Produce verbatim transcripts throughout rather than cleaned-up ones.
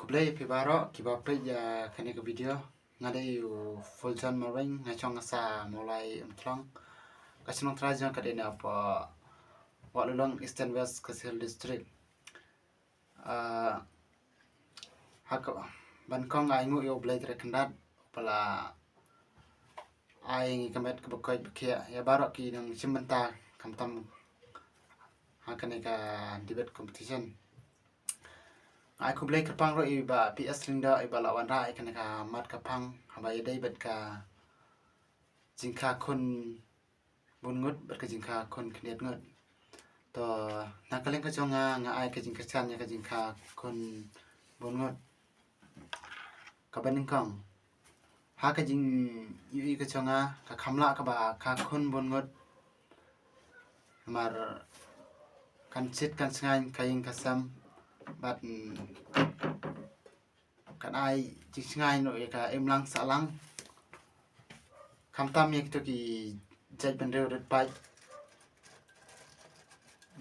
Khublei phi baroh kiba peit ïa kane ka video. Nga dei u Fuljan Marweng, nga shong ha Mawlai Umtlong. Ka shnong trai jong nga ka dei na Wahlulong, Eastern West Khasi Hills District. Ah, ha ka ban kong ai nguh ïa U Blei Trai Kynrad ba la ai ngi ka met kaba koit ba khiah ïa baroh ki nongshim bynta khamtam ha kane ka debate competition. Nga ai khublei kyrpang ruh ïa i Bah P S Lyngdoh i ba la wanrah ïa kane ka mat ka phang haba ïadei bad ka jingkha khun bun ngut bad ka jingkha khun khyndiat ngut. To, na ka liang ka jong nga, nga ai ka jingkyrshan ïa ka jingkha khun bun ngut. Kaba nyngkong, ha ka jingïohi ka jong nga, ka kham lah kaba kha khun bun ngut. Namar kan shit kan shngaiñ ka ïing ka sem bad, mm, kan ai jingshngaiñ ruh ïa ka imlang sahlang. Khamtam ïa kito ki jait bynriew rit paid.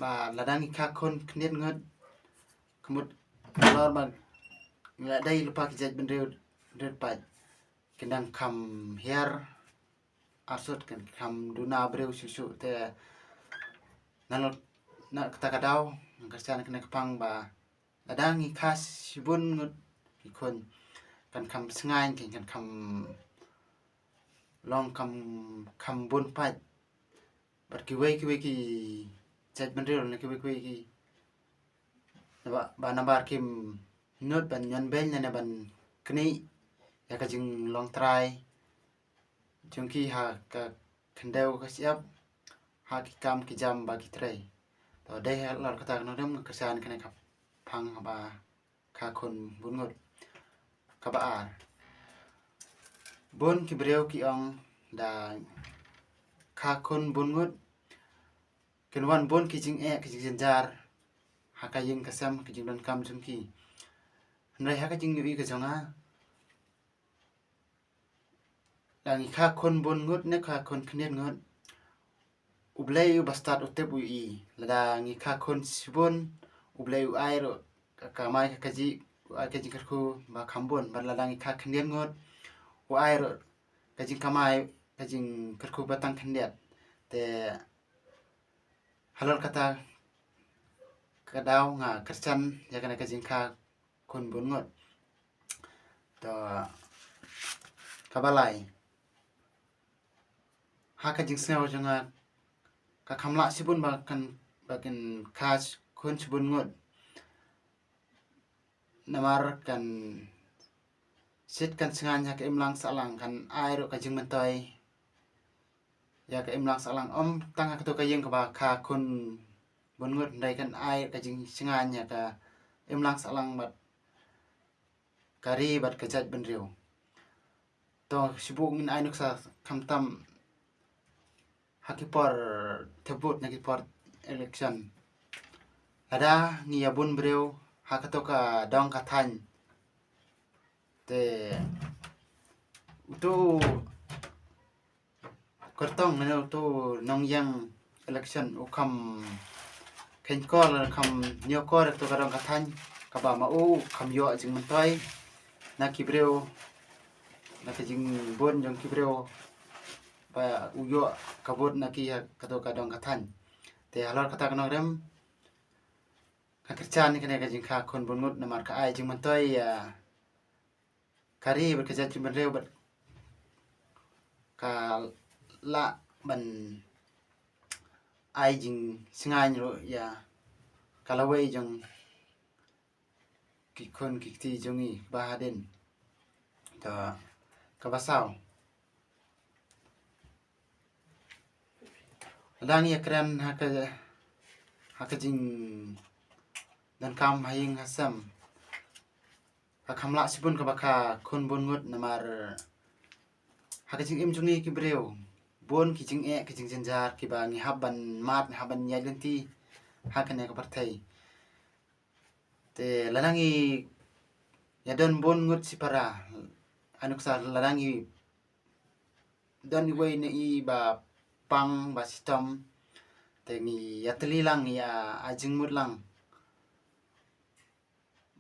Ba lada ngi kha khun khyndiat ngut, ka mut halor ba ngi la dei lypa ki jait bynriew rit paid, kin dang kham hiar arsut, kin kham duna briew shuh shuh. Te nalor na kata ka daw nga kyrshan kane ka phang ba lada ngi kha shibun ngut ki khun, kan kham shngaiñ, kan, kan kham long kham, kham bun paid. Bad kiwei kiwei ki jait bynriew ne kiwei kiwei ki ba, ba namar kim nud ban ïoh beiñ ne ban knieh ïa ka jinglong trai jong ki ha ka khyndew ka shyiap, ha ki kam ki jam ba ki trei. To, dei halor kata ka nongrim nga kyrshan kane ka phang ba kha khun bun ngut. Kaba ar, bun ki briew ki ong da kha khun bun ngut kin wan bun ki jingeh ki jingjynjar ha ka ïing ka sem, ki jingdonkam jong ki. Hynrei ha ka jingïohi ka jong nga, lada ngi kha khun bun ngut ne kha khun khyndiat ngut, U Blei uba stad u tip u i. Lada ngi kha khun shibun, U Blei u ai ruh ka kamai ka kajih, u ai ka jingkyrkhu ba kham bun. Bad lada ngi kha khyndiat ngut, u ai ruh ka jingkamai ka jingkyrkhu ba tang khyndiat. Te halor kata ka daw nga kyrshan ïa kane ka jingkha khun bun ngut. To, kaba lai, ha ka jingsngew jong nga, ka kham lah shibun ba kan, ba kin kha khun shibun ngut. Namar kan shit kan shngaiñ ha ka imlang sahlang, kan ai ruh ka jingmyntoi ïa ka imlang sahlang. Ym tang ha kato ka ïing kaba kha khun bun ngut, hynrei kan ai ka jingshngaiñ ïa ka imlang sahlang bad ka ri bad ka jait bynriew. To, shu buh ngin ai nuksa khamtam ha ki por thep vote, na ki por election. Lada ngi ïa bun briew ha kato ka dong ka thaiñ, te uto u kyrtong ne uto u nongïeng election u kham kheiñkor, u kham ñiewkor ïa kato ka dong ka thaiñ, kaba ma u u kham ïoh jingmyntoi na ki briew, na ka jingbun jong ki briew, ba u ïoh ka vote na ki ha kato ka dong ka thaiñ. Te halor kata ka nongrim, nga kyrshan ïa kane ka jingkha khun bun ngut namar ka ai jingmyntoi ïa ka ri bad ka jaitbynriew bad ka lah ban ai jingshngaiñ ruh ïa ka lawei jong ki khun ki kti jong ngi ba hadien. To, kaba saw, lada ngi ïa kren ha ka, ha ka jingdonkam ha ïing ha sem, ka kham lah shibun kaba kha khun bun ngut namar ha ka jingim jong ngi ki briew, bun ki jingeh ki jingjynjar kiba ngi hap ban mad, ngi hap ban ïaid lynti ha kane ka pyrthei. Te lada ngi ïa don bun ngut shipara, ai nuksa lada ngi don iwei na i ba pang ba shitom, te ngi ïa tylli lang, ngi ïa ai jingmut lang.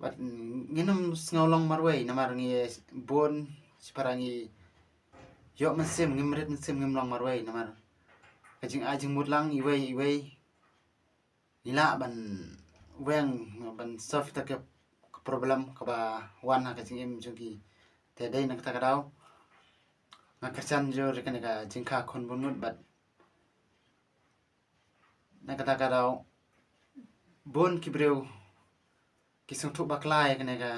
Bad ngin ym sngew long marwei namar ngi bun shipara ngi ïoh mynsiem, ngim rit mynsiem, ngim long marwei namar ka jingai jingmut lang iwei iwei. Ngi lah ban weng, ban solve ïa ka problem kaba wan ha ka jingim jong ki. Te dei na kata ka daw nga kyrshan jur ïa kane ka jingkha khun bun ngut bad na kata ka daw bun ki briew ki sngewthuh bakla ïa kane ka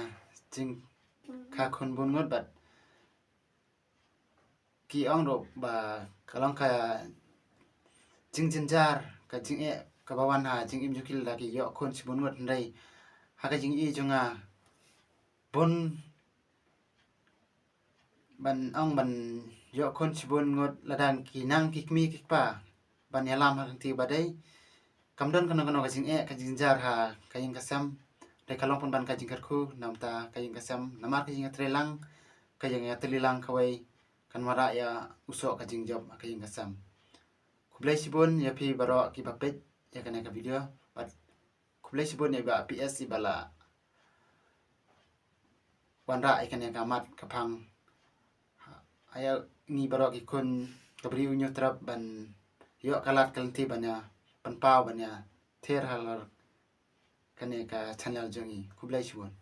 jingkha khun bun ngut bad ki ong ruh ba ka long ka jingjynjar, ka jingeh kaba wan ha jingim jong ki lada ki ïoh khun shibun ngut, hynrei ha ka jingïohi jong nga bun ban ong ban ïoh khun shibun ngut lada ki nang ki kmie ki kpa ban ïalam ha ka lynti ba dei. Kam don kano kano ka jingeh ka jingjynjar ha ka ïing ka sem. Dei ka long pynban ka jingkyrkhu namar ka ïing ka sem, namar ka jingïatreilang, ka jingïatreilang kawei kan wanrah ïa u soh ka jingjop ha ka ïing ka sem. Khublei shibun ïa phi baroh kiba peit ïa kane ka video bad khublei shibun ïa i Bah P S iba la wanrah ïa kane ka mat ka phang ïa ngi baroh ki khun ka Bri U Hynñiewtrep ban ïoh ka lad ka lynti ban ïa pynpaw ban ïa ther halor kane ka channel jong ngi. Khublei shibun.